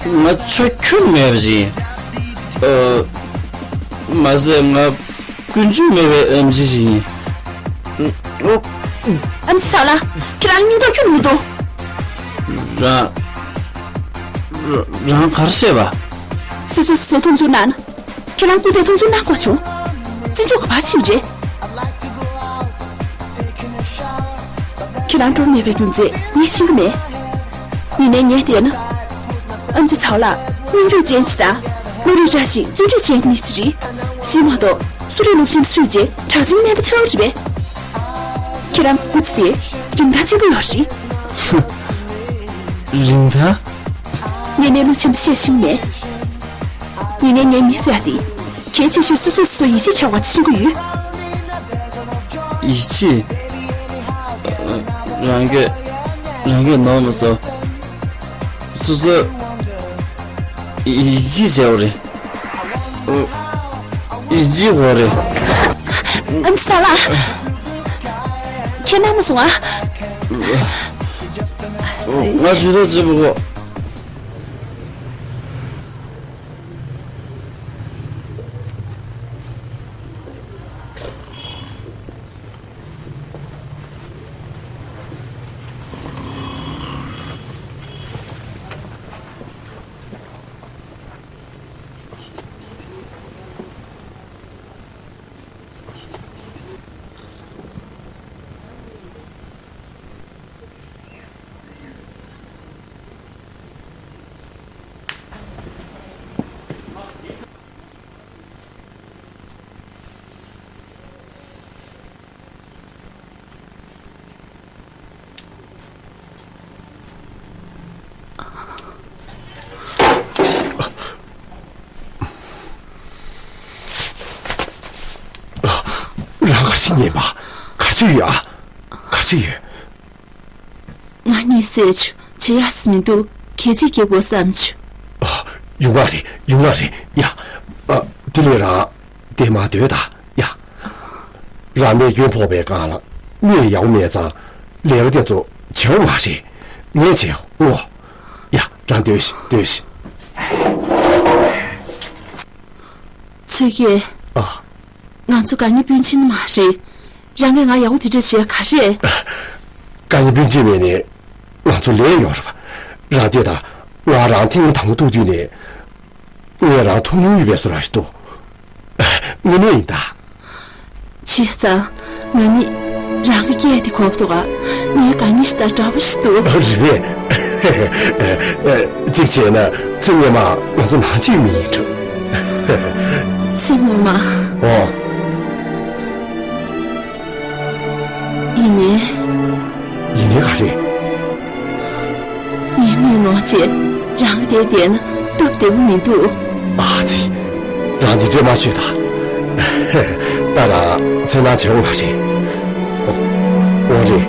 ང་ཆོ་ཁྱོན་མེད་པ་ཞིག་ཡིན། མ་ཟད་ང་ཀུན་སྤྱོད་མེད་པའི་ཨེམ་ཆི་ཞིག་ཡིན། ཨམ་ས་ལ། ཁྱེད་རང་སྙིང་སྟོབས་ཁྱོན་མི་འདུག་རང་། རང་ག་རེ་བཤད་པ། སོ་སོ་སོ་མཐོང་ཚུལ་ན། ཁྱེད་རང་སྐུ་ལྡན་མཐོང་ཚུལ་ན་གོ་བྱུང་། བརྩི་འཇོག་ག་པར་ཕྱིན་རེད། ཁྱེད་རང་འགྲོ་མེད་པའི་རྒྱུ་མཚན་ངས་ཤེས་ཀྱི་མེད། ཡིན་ནའི་ངས་བལྟས་ན། ཨམ་ཆི་ཚའོ་ལགས་སྙིང་རུས་ཅན་ཞིག་དང་། བློ་རིག་བཀྲ་ཤིས་བརྩོན་འགྲུས་ཅན་གྱི་མི་ཞིག་རེད། གཞན་མ་གཏོགས་གསོ་རིག་སློབ་ཆེན་སུས་བྱས་གྲགས་ཅན་སྨན་པ་ཆགས་རེད་པས། ཁྱེད་རང་གི་སྐུ་ཚེ་དེ་རིན་ཐང་ཆེན་པོ་ཡོད་རེད། རིན་ཐང་། ངས་གནས་ལུགས་ཆེན་པོ་བཤད་ཤེས་མེད། ཡིན་ནའི་ངའི་མི་ཟེར་ཡ་དེ། གལ་ཆེ་ཤོས་སོ་སོས་སོ་སོ་ཡིད་ཆེས་བྱ་དགོས་པ་ཤེས་ཀྱི་ཡོད། ཡིད་ཆེས། རང་གིས་རང་གིས་ནོར་མ་སོང་། སོ་སོ་ཡིད་ཆེས་བྱས་པ་རེད། ཡིད་ཆེས་དགོས་རེད། ཨམ་ས་ལགས། ཁྱེད་ན་མ་སོང་ཨ། ང་ཇུས་གཏོགས་བྱེད་མི་དགོས། རང་ག་རེ་བྱེད་ཉན་པ། ག་རེ་བྱེད་ཡོད་ཨ། ག་རེ་བྱེད་ཡོད། ང་གཉིད་སད་བྱུང་། བྱེད་ཡག་མི་འདུག་གད་ཕྱིས་རྒྱག་དགོས་བསམ་བྱུང་། ཨ། ཡོང་ག་རེད། ཡོང་ག་རེད་ཡ། ཨ། དེ་ལས་རང་དེ་མ་སྡོད་ད་ཡ། རང་རྨས་སྐྱོན་ཕོག་པའི་སྒང་ལ་གནས་ཡག་པོ་མེད་ཙང་ལས་ཀ་དེ་ཚོ་བྱེད་པ་མ་རེད། ངས་བྱེད་ཨོ། ཡ། རང་སྡོད་ཤིག་སྡོད་ཤིག་ཚོད་ཀྱིས། ཨ། ང་ཚོ་དགའ་ཉེ་སྤུན་མཆེད་མ་རེད། རང་གིས་ང་ཡག་པོ་དེ་འདྲ་བྱས་ག་རེ། དགའ་ཉེ་སྤུན་མཆེད་མེད་ནས་ང་ཚོ་ལས་ཡོད་རེད་པ། རང་བལྟས་དང་། ང་རང་ཐེངས་དང་པོ་ཐུག་དུས་ནས་ངས་རང་མཐོང་མྱོང་ཡོད་པའི་བཟོ་འདྲ་ཞིག་འདུག་དངོས་གནས་ཡིན་ད། བྱས་ཙང་། ང་ནི་རང་གི་སྐད་དེ་གོ་བ་འདུག་ག་ངའི་དགའ་ཉེ་ཞིག་དང་འདྲ་པོ་ཞིག་འདུག་རེད་པས། གཅིག་བྱས་ན་ཚེ་སྔོན་མ་ང་ཚོ་ནང་ཆོས་མི་ཡིན་འགྲོ། ཚེ་སྔོན་མ། ཨོ། ཡིན་ནའི། ཡིན་ནའི་ག་རེ། ངའི་མིག་ནོར་རྗེས་རང་གི་དེ་བལྟས་ན་ སྟབས་བདེ་པོ་མི་འདུག་ཨ་ཙི། རང་འདི་འདྲས་མ་ཤོད་ད། ད་རང་འཚེར་སྣང་བྱེད་འོང་བ་རེད། འོ་རེད།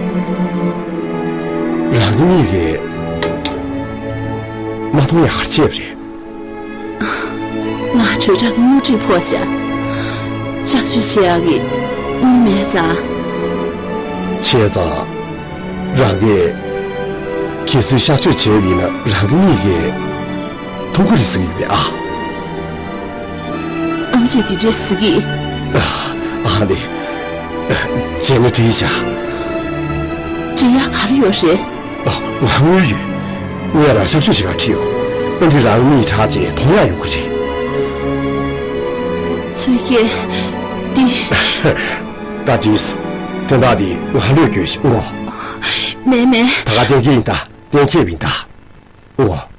རང་གི་མིག་གིས་མ་མཐོང་ཡག་ག་རེ་བྱས་པ་རེད། ང་དྲོད་ཁྲག་གི་སྣུར་འཁྲིས་ཕོག་ཤག་གཤག་བཅོས་བྱེད་ཡག་གི་དངུལ་མེད་ཙང་། བྱས་ཙང་། རང་གིས་གལ་སྲིད་གཤག་བཅོས་བྱས་པ་ཡིན་ན་རང་གི་མིག་གིས་མཐོང་གི་རེད་ཟེར་གྱི་ཡོད་པས་ཨ། ཨམ་ཆིས་དེ་འདྲས་ཟེར་གྱི། ཨ་ལེ། བྱས་ན་འགྲིག་ཤག་འགྲིག་ཡག་ག་རེ་ཡོད་རེད། ཨ། ང་དངུལ་ཡོད། ངས་རང་གཤག་བཅོས་བྱེད་གར་ཁྲིད་ཡོང་། ཨ་འདི་རང་མིག་དྲག་ཅིག་མཐོང་ཡག་ཡོང་གི་རེད། ཚོད་སྐྱེལ། འདི། ད་འགྲིག་སོང་། དོན་དག་འདི་ང་ལོས་སྐྱོན་ཞིག་ངོ་། མེད་མེད། ད་ག་གཏན་འཁེལ་ཡིན་ད། གཏན་འཁེལ་ཡིན་ད། ངོ་།